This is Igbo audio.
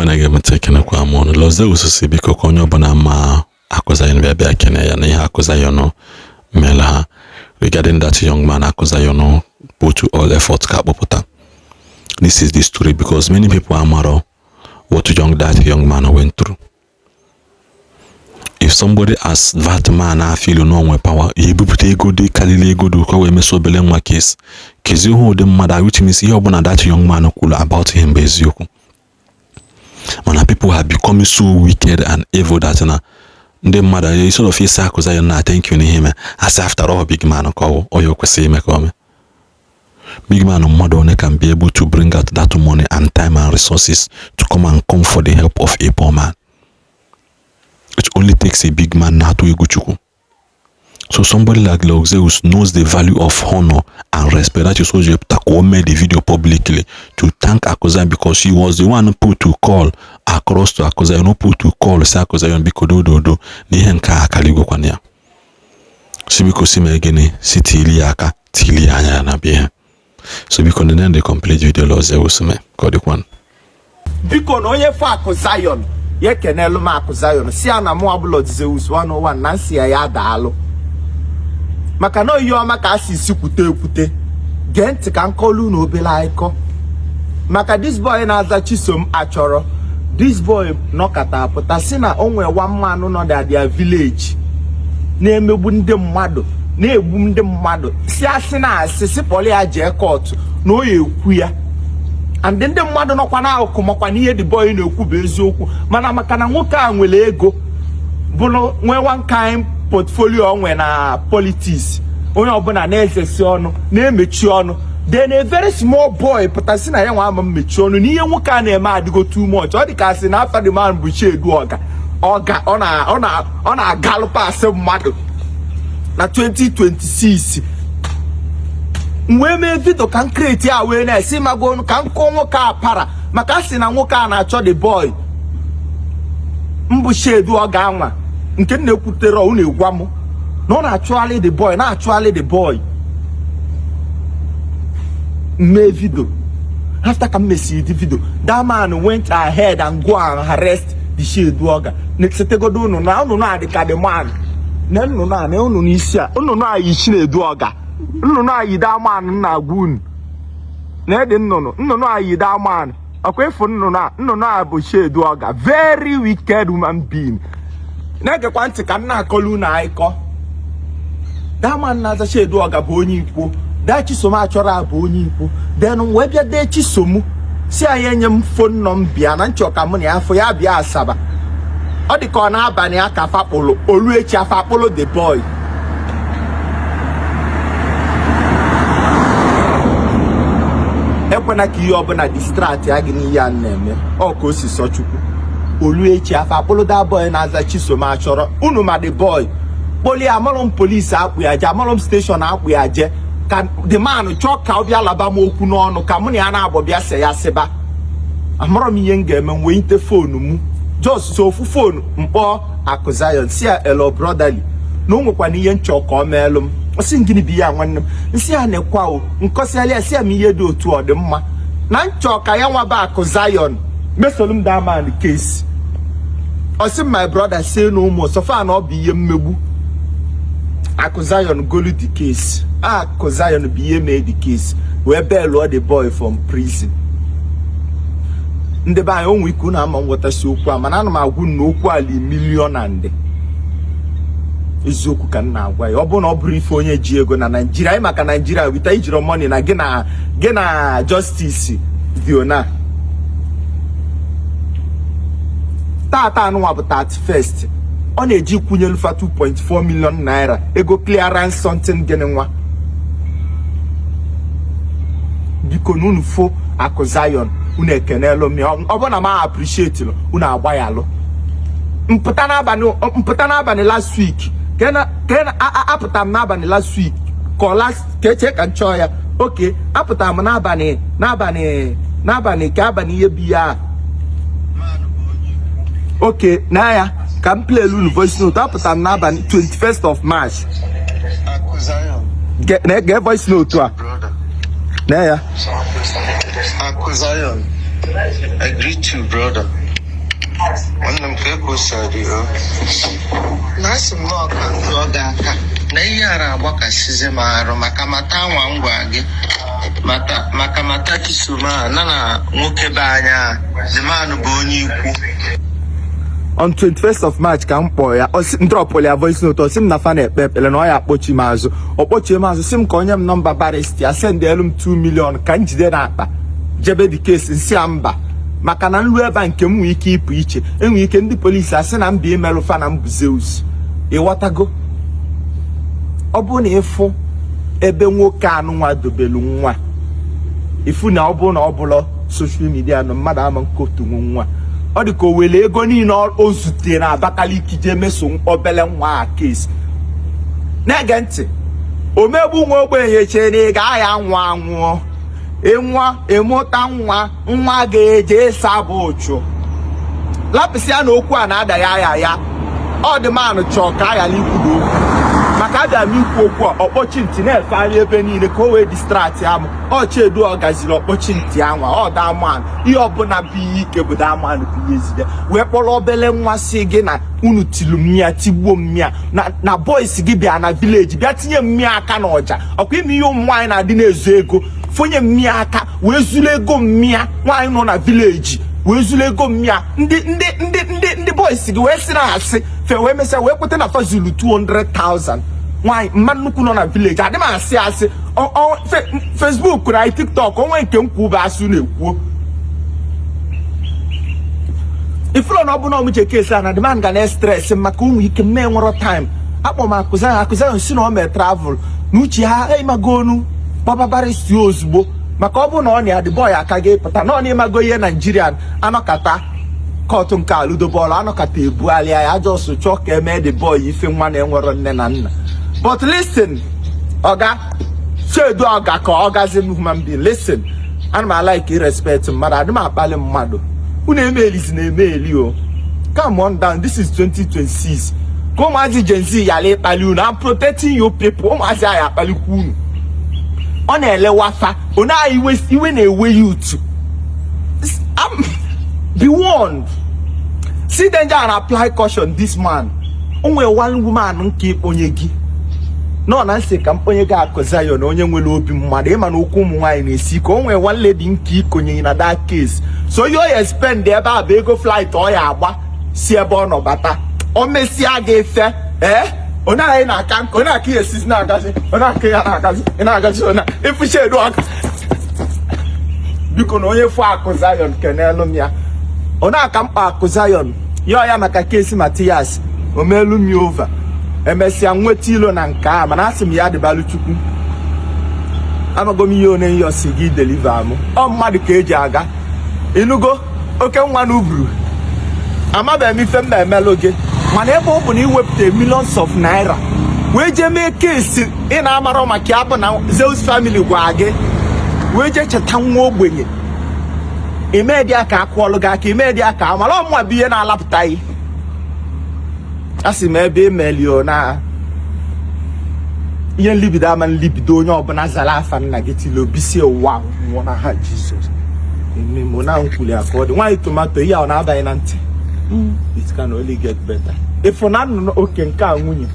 Ọma na-ege m ntị, ekenekwa m unu. Lord Zeus sị biko ka onye ọbụla ma Akụ Zion bịa bịa kene ya na ihe Akụ Zion mere ha regarding that young man Akụ Zion put to all effort ka akpọpụta. This is the story because many people amarọ what that young man went through. If somebody as that man na feel na onwe power ya ebupụta ego dị karịrị ego dị ka o wee meso obele nwa case kezi ihe ụdị mmadụ, which means ihe ọbụla that young man kwuru about him bụ eziokwu. Mana people have become so wicked and evil that na ndị mmadụ, instead of isi Akụ Zion na thank you n'ihe ime, asị after all, big man ka ọ onye o kwesịrị ime ka o mee. Big man mmadụ one can be able to bring out that money and time and resources to come and come for the help of a poor man? It only takes a big man na-atụ egwu Chukwu. So somebody like Lord Zeus knows the value of honor and respect. That is why o made the video publicly to thank Akụ Zion, because he was the one put to call across to Akụ Zion, no put to call say Akụ Zion biko dododo na ihe nke a akaligokwana ya, si biko si mee gịnị, si tili ya aka, tili ya anya ya na bịa. So biko nene the complete video Lord Zeus mee ka ọ dịkwanụ. Biko, na onye fụ Akụ Zion ya ekenelu m Akụ Zion, si ya na mụ abụ Lord Zeus 101 na nsị ya ya daalụ maka na oyi ọma ka a si si kwute ekwute. Gee ntị ka nkọlu na obere akụkọ maka this boy na-aza Chisom Achọrọ. This boy nọkata apụta si na o nwee one man nọ na their village na-emegbu ndị mmadụ, na-egbu ndị mmadụ, si asị na asị si kpọrọ ya jee court na o ya ekwu ya. And ndị mmadụ nọkwa n'akụkụ makwa na ihe the boy na-ekwu bụ eziokwu, mana maka na nwoke a nwere ego, bụrụ nwee one kind portfolio onwe na politics, onye ọbụla na-ezesi ọnụ, na-emechi ọnụ. Then a very small boy pụtasị na ya nwa ama mmechi ọnụ na ihe nwoke a na-eme adịgo too much. Ọ dị ka asị na afa the man bụ Chedu Ọga Ọga, ọ na-agalụ pasị mmadụ na 2026. M wee mee video ka m create awareness mago ka m kụọ nwoke a para maka asị na nwoke a na-achọ the boy mbụ Chedu Ọga anwa nke m na-ekwutere unu egwa m na ọ na-achụgharị the boy, na-achụgharị the boy. Mee video. After ka m mesiri the video, that man went ahead and go and arrest the Chedu Ọga. Setegodo unu na nnụnụ a dị ka the man na nnụnụ a na nnụnụ isi a, nnụnụ a yi Chinedu Ọga, nnụnụ a yi that man na-agwa unu na ede nnụnụ, nnụnụ a yi that man. Ọkwa ịfụ nnụnụ a, nnụnụ a bụ Chedu Ọga, very wicked human being. Na-egekwa ntị ka m na-akọlu unu akụkọ. That man na-aza Chedu Ọga bụ onye Ikwo. Daa Chisom Achọrọ a bụ onye Ikwo. Then wee bịa dee Chisom si anyị enye m phone number bịa na nchọ ka mụ na ya afọ ya bịa Asaba. Ọ dị ka ọ na-abalị ya ka fakpụlụ olu echi afakpụlụ the boy. Ekwena ka ihe ọbụla distract ya gị n'ihe a na-eme. Ọ ka o si sọ Chukwu olu echi afa akpụlụ that boy na-aza Chisom Achọrọ unu ma the boy kpoli. Amarọ m polisi akpụ ya je, amarọ m station akpụ ya je, ka the man chọọ ka ọ bịa laba m okwu n'ọnụ ka mụ na ya na-agbọ bịa se ya sịba. Amarọ m ihe m ga-eme. M wee nte phone m, just so ofu phone mkpọ Akụ Zion si ya, "Hello brotherly," na o nwekwana ihe nchọ ka ọ meelụ m. Ọ sị, "Gịnị bụ ihe a, nwanne m?" Nsị ya nekwa o nkọsịala ya, si ya m ihe dị otu ọ dị mma na nchọ ka ya nwaba Akụ Zion mesolu m that man case. Ọ sị, "My brother, say no more, so far na ọ bụ ihe mmegbu." Akụ Zion golu the case. Akụ Zion bụ ihe mee the case wee bail the boy from prison. Ndị be anyị, onwe ike unu ama nghọtasị okwu a, mana ana m agwụ na okwu ali million and eziokwu ka m na-agwa ya. Ọ bụrụ na ọ bụrụ ife onye ji ego na Naijiria anyị, maka Naijiria wita ijiri money na gị na gị na justice dị ona. Tata anụnwa bụ 31st, ọ na-eji kwunyelufa 2.4 million naira ego clearance something. Gịnị nwa? Biko na unu fo Akụ Zion, unu ekenelu m ya. Ọ bụ na m appreciate unu, agba ya alụ. Mpụta n'abalị last week ka apụtara m n'abalị last week ka ọ last ka eche ka m chọọ ya. Oke apụtara m n'abalị ka abalị ihe bi ya. Oke na ya ka m play unu voice note. Apụtara m n'abalị 21st of March. Gee voice note a na ya. Akụ Zion, I greet you, brother. Nwanne m, ka eko si adị o na asị m na ọka ntụ ọ ga-aka na ihe ara agbakasịzi m arụ maka mata nwa ngwa gị mata maka mata Chisom a na nwoke be anya, the man bụ onye ikwu. On 21st of March ka m kpọọ ya, m dropụrụ ya voice note. Ọ sị m na fa na-ekpe ekpere na ọ ya akpọchi m azụ. Ọ kpọchie m azụ, sị m ka onye m nọmba barrister ya, send elu m 2 million ka m jide n'akpa jebe the case. Nsị ya mba, maka na nlu ebe a nke m nwee ike ịpụ iche, enwee ike ndị polisi asị na mba imelụ fa na mbụ Zeus. Ịghọtago? Ọ bụrụ na ịfụ ebe nwoke anụnwa dobelu nwa, ifu na ọ bụrụ na ọ bụlọ social media nọ, mmadụ ama nkotunwu nwa. Ọ dị ka o were ego niile o zute na Abakaliki jee meso obele nwa a case. Na-ege ntị, omegbu nwa ogbenye chee na ị ga-aya anwụ anwụọ, ịnwa ịmụta nwa, nwa ga-eje sabụ ụchụ lapịsị ya na okwu a na-ada ya ya ya. Ọ dị manụ chọọ ka a ghara ikwudo okwu, maka abịa m ikwu okwu a, ọkpọchi ntị na-efegharị ebe niile ka o wee distract ya m. Ọ chedu ọ gaziri ọkpọchi ntị anwa. Ọ daman ihe ọbụla bụ ihe ike bụ daman bụ ihe ezide wee kpọrọ obele nwa, si gị na unu tilu m ya, tigbuo m ya, na boys gị bịa na village bịa tinye mmịa aka n'ọja. Ọkwa ime ihe ụmụ nwaanyị na-adị na-ezu ego, fonye mmịa aka wee zuru ego mmịa nwaanyị nọ na village, wee zuru ego mmịa ndị boys gị, wee sị na asị fe, wee mesịa wee kweta na fa zuru 200,000. Nwaanyị mma nnukwu nọ na village, adị m asị asị. Facebook na TikTok onwe nke m kwu bụ asị na-ekwuo ifụlọ na ọ bụ na ọmụche case a na the man ga na stress maka ụmụ ike mme nwere time. Akpọ m akụza akụza si na ọ mee travel na uche ha ịmago onu gbababara si ozugbo, maka ọ bụ na ọ na ya the boy aka ga-ịpụta na ọ na-ịmago ihe Nigerian anọkata court nke aludo bọọlụ anọkata ebugharịa ya just chọọ ka emee the boy ife nwa na-enwero nne na nna. But listen, oga chedu, ọga ka ọ gazi m human being. Listen, ana m alike respect mmadụ, adị m akpali mmadụ. Unu emelizi na emeli o. Come on down, this is 2026. Ka ụmụazị Gen Z yala ịkpali unu. I'm protecting you people. Ụmụazị anyị akpalikwa unu. Ọ na-ele wafa onye anyị iwe na-ewe ya utu. Be warned, see danger and apply caution. This man, o nwere one woman nke ịkpọnye gị nọ na nsị ka mkponye gị akụ Zion na onye nwere obi mmadụ. Ịma na okwu ụmụ nwaanyị na-esi ike. O nwere one lady nke ikonye na that case, so ihe ọ ya spend ebe a bụ ego flight ọ ya agba si ebe ọ nọ bata. O mesịa gị efe ee, onye anyị na-aka nka, onye aka ya esizi na-agazi, onye aka ya na-agazi, ị na-agazi, onye ịfụcha edu aka. Biko, na onye fụ akụ Zion, kenelu m ya. Onye aka mkpa akụ Zion yọọ ya maka case Matias, omelu m ya over. Emesịa nweta ilo na nke a, mana asị m ya dịbalụ Chukwu. Amago m ihe one nyọ si gị deliver m. Ọ mmadụ ka eji aga ịnụgo oke nwa na uburu. Amabeghị m ife m na-emelụ gị, mana ebe ọ bụ na iwepụta millions of naira wee jee mee case ị na-amarọ maka ya, bụ na Zeus family gwa gị wee jee cheta nwa ogbenye ime dị aka akwụọlụ gị aka ime dị aka amara ọmụnwa bụ ihe na-alapụtaghị. A sị m ebe emelio na ihe nlibido ama nlibido onye ọbụla zara afa nna gị tili obisie ụwa nwụọ n'aha Jizọs. Eme na nkwuli aka ọ dị nwaanyị tomato ihe a ọ na-abaghị na ntị. It can only get better. Ịfụ na nnụnụ oke nke a nwunye